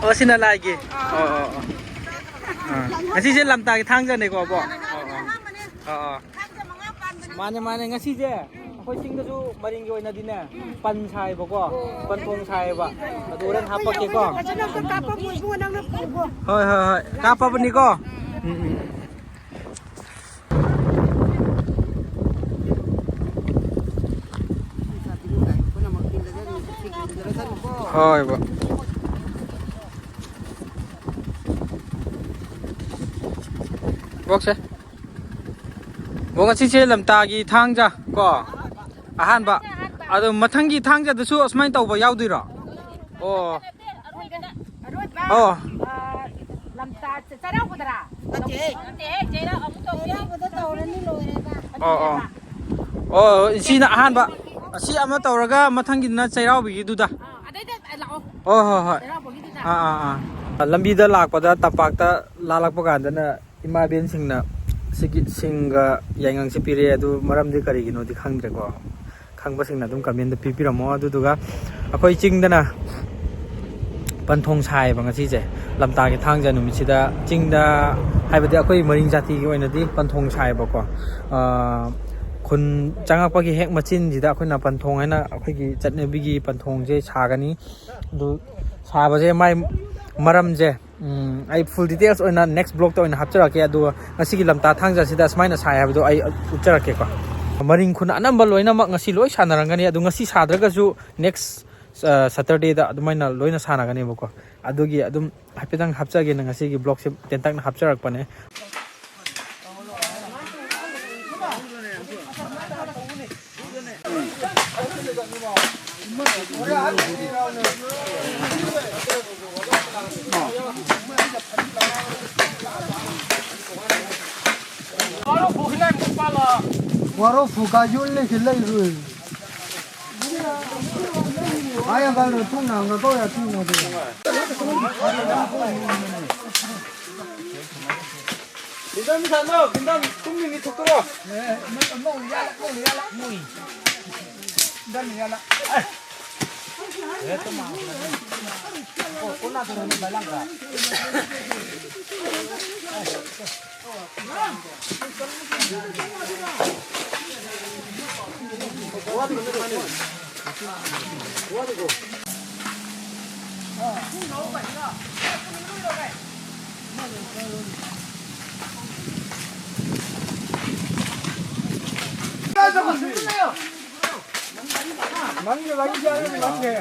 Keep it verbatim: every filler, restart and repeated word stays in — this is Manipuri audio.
ꯑꯣ, ꯁꯤꯅ ꯂꯥꯏꯒꯤ꯫ ꯑꯣ, ꯑꯣ, ꯑꯣ꯫ ꯑꯥ꯫ ꯉꯁꯤꯁꯦ ꯂꯝꯇꯥꯒꯤ ꯊꯥꯡꯖꯅꯦꯀꯣ, ꯑꯕꯣ? ꯑꯣ, ꯑꯣ꯫ ꯑꯣ, ꯑꯣ꯫ ꯃꯥꯅꯦ, ꯃꯥꯅꯦ꯫ ꯉꯁꯤꯁꯦ ꯑꯩꯈꯣꯏ ꯆꯤꯡꯗꯁꯨ ꯃꯔꯤꯡꯒꯤ ꯑꯣꯏꯅꯗꯤꯅꯦ, ꯄꯟ ꯁꯥꯏꯕꯀꯣ, ꯄꯟꯊꯣꯡ ꯁꯥꯏꯕ꯫ ꯑꯗꯨ ꯍꯣꯔꯦꯟ ꯍꯥꯞꯄꯛꯀꯦꯀꯣ꯫ ꯐꯖꯅ ꯑꯝꯇ ꯀꯥꯞꯄꯝꯃꯣ ꯏꯕꯨꯡꯉꯣ, ꯅꯪꯅ ꯄꯨꯈꯣ꯫ ꯍꯣꯏ, ꯍꯣꯏ, ꯍꯣꯏ꯫ ꯀꯥꯞꯄꯕꯅꯤꯀꯣ꯫ ꯎꯝ, ꯎꯝ꯫ ꯍꯣꯏ, ꯕꯣ꯫ ꯕꯣꯛꯁꯦ꯫ ꯕꯣ, ꯉꯁꯤꯁꯦ ꯂꯝꯇꯥꯒꯤ ꯊꯥꯡꯖ ꯀꯣ, ꯑꯍꯥꯟꯕ꯫ ꯑꯗꯣ ꯃꯊꯪꯒꯤ ꯊꯥꯡꯖꯗꯁꯨ ꯑꯁꯨꯃꯥꯏꯅ ꯇꯧꯕ ꯌꯥꯎꯗꯣꯏꯔꯣ? ꯑꯣ꯫ ꯑꯔꯣꯏꯕ, ꯑꯣ꯫ ꯑ, ꯂꯝꯇꯥ ꯆ-, ꯆꯩꯔꯥꯎꯕꯗꯔꯥ? ꯅꯠꯇꯦꯍꯦ꯫ ꯅꯠꯇꯦꯍꯦ, ꯆꯩꯔꯥꯎ ꯑꯃꯨꯛ ꯇꯧꯗꯣꯏꯅꯤ꯫ ꯆꯩꯔꯥꯎꯕꯗ ꯇꯧꯔꯅꯤ, ꯂꯣꯏꯔꯦꯕ꯫ ꯑꯣ, ꯑꯣ꯫ ꯑꯣ, ꯁꯤꯅ ꯑꯍꯥꯟꯕ꯫ ꯑꯁꯤ ꯑꯃ ꯇꯧꯔꯒ ꯃꯊꯪꯒꯤꯗꯨꯅ ꯆꯩꯔꯥꯎꯕꯒꯤꯗꯨꯗ꯫ ꯑꯥ, ꯑꯗꯩꯗ ꯂꯥꯛꯑꯣ꯫ ꯍꯣꯏ, ꯍꯣꯏ, ꯍꯣꯏ꯫ ꯆꯩꯔꯥꯎꯕꯒꯤꯗꯨꯗ꯫ ꯑꯥ, ꯑꯥ, ꯑꯥ꯫ ꯂꯝꯕꯤꯗ ꯂꯥꯛꯄꯗ ꯇꯝꯄꯥꯛꯇ ꯂꯥꯜꯂꯛꯄ ꯀꯥꯟꯗꯅ ꯏꯃꯥ ꯏꯕꯦꯟꯁꯤꯡꯅ ꯁꯤꯒꯤ ꯁꯤꯡꯒ ꯌꯥꯏꯉꯪꯁꯦ ꯄꯤꯔꯛꯑꯦ꯫ ꯑꯗꯨ ꯃꯔꯝꯗꯤ ꯀꯔꯤꯒꯤꯅꯣꯗꯤ ꯈꯪꯗ꯭ꯔꯦꯀꯣ꯫ ꯈꯪꯕꯁꯤꯡꯅ ꯑꯗꯨꯝ comment ꯄꯤꯕꯤꯔꯝꯃꯣ꯫ ꯑꯗꯨꯗꯨꯒ ꯑꯩꯈꯣꯏ ꯆꯤꯡꯗꯅ ꯄꯟꯊꯣꯡ ꯁꯥꯏꯌꯦꯕ ꯉꯁꯤꯁꯦ꯫ ꯂꯝꯇꯥꯒꯤ ꯊꯥꯡꯖ ꯅꯨꯃꯤꯠꯁꯤꯗ ꯆꯤꯡꯗ, ꯍꯥꯏꯕꯗꯤ ꯑꯩꯈꯣꯏ ꯃꯔꯤꯡ ꯖꯥꯇꯤꯒꯤ ꯑꯣꯏꯅꯗꯤ ꯄꯟꯊꯣꯡ ꯁꯥꯏꯌꯦꯕꯀꯣ꯫ ꯑꯥ, ꯈꯨꯟ ꯆꯪꯉꯛꯄꯒꯤ ꯍꯦꯛ ꯃꯆꯤꯟꯁꯤꯗ ꯑꯩꯈꯣꯏꯅ ꯄꯟꯊꯣꯡ ꯍꯥꯏꯅ ꯑꯩꯈꯣꯏꯒꯤ ꯆꯠꯅꯕꯤꯒꯤ ꯄꯟꯊꯣꯡꯁꯦ ꯁꯥꯒꯅꯤ꯫ ꯑꯗꯨ ꯁꯥꯕꯁꯦ ꯃꯥꯏ ꯃꯔꯝꯁꯦ, ꯎꯝ, ꯑꯩ full details ꯑꯣꯏꯅ next vlogꯇ ꯑꯣꯏꯅ ꯍꯥꯞꯆꯔꯛꯀꯦ꯫ ꯑꯗꯨꯒ ꯉꯁꯤꯒꯤ ꯂꯝꯇꯥ ꯊꯥꯡꯖꯁꯤꯗ ꯁꯨꯃꯥꯏꯅ ꯁꯥꯏ ꯍꯥꯏꯕꯗꯣ ꯑꯩ ꯎꯠꯆꯔꯛꯀꯦꯀꯣ꯫ ꯃꯔꯤꯡ ꯈꯨꯟ ꯑꯅꯝꯕ ꯂꯣꯏꯅꯃꯛ ꯉꯁꯤ ꯂꯣꯏ ꯁꯥꯟꯅꯔꯝꯒꯅꯤ꯫ ꯑꯗꯨ ꯉꯁꯤ ꯁꯥꯗ꯭ꯔꯒꯁꯨ next, ꯑ, Saturdayꯗ ꯑꯗꯨꯃꯥꯏꯅ ꯂꯣꯏꯅ ꯁꯥꯟꯅꯒꯅꯦꯕꯀꯣ꯫ ꯑꯗꯨꯒꯤ ꯑꯗꯨꯝ ꯍꯥꯏꯐꯦꯠꯇꯪ ꯍꯥꯞꯆꯒꯦꯅ ꯉꯁꯤꯒꯤ vlogꯁꯦ ꯇꯦꯟꯇꯛꯅ ꯍꯥꯞꯆꯔꯛꯄꯅꯦ꯫ Waro phu ka yun le khilai ru. Aya gal ru tung na nga ko ya tung na de. Bidam sa no, bidam tum ni tu kuro. Dam ya la. ꯃꯪꯒꯦ, ꯃꯪꯒꯦ, ꯃꯪꯒꯦ꯫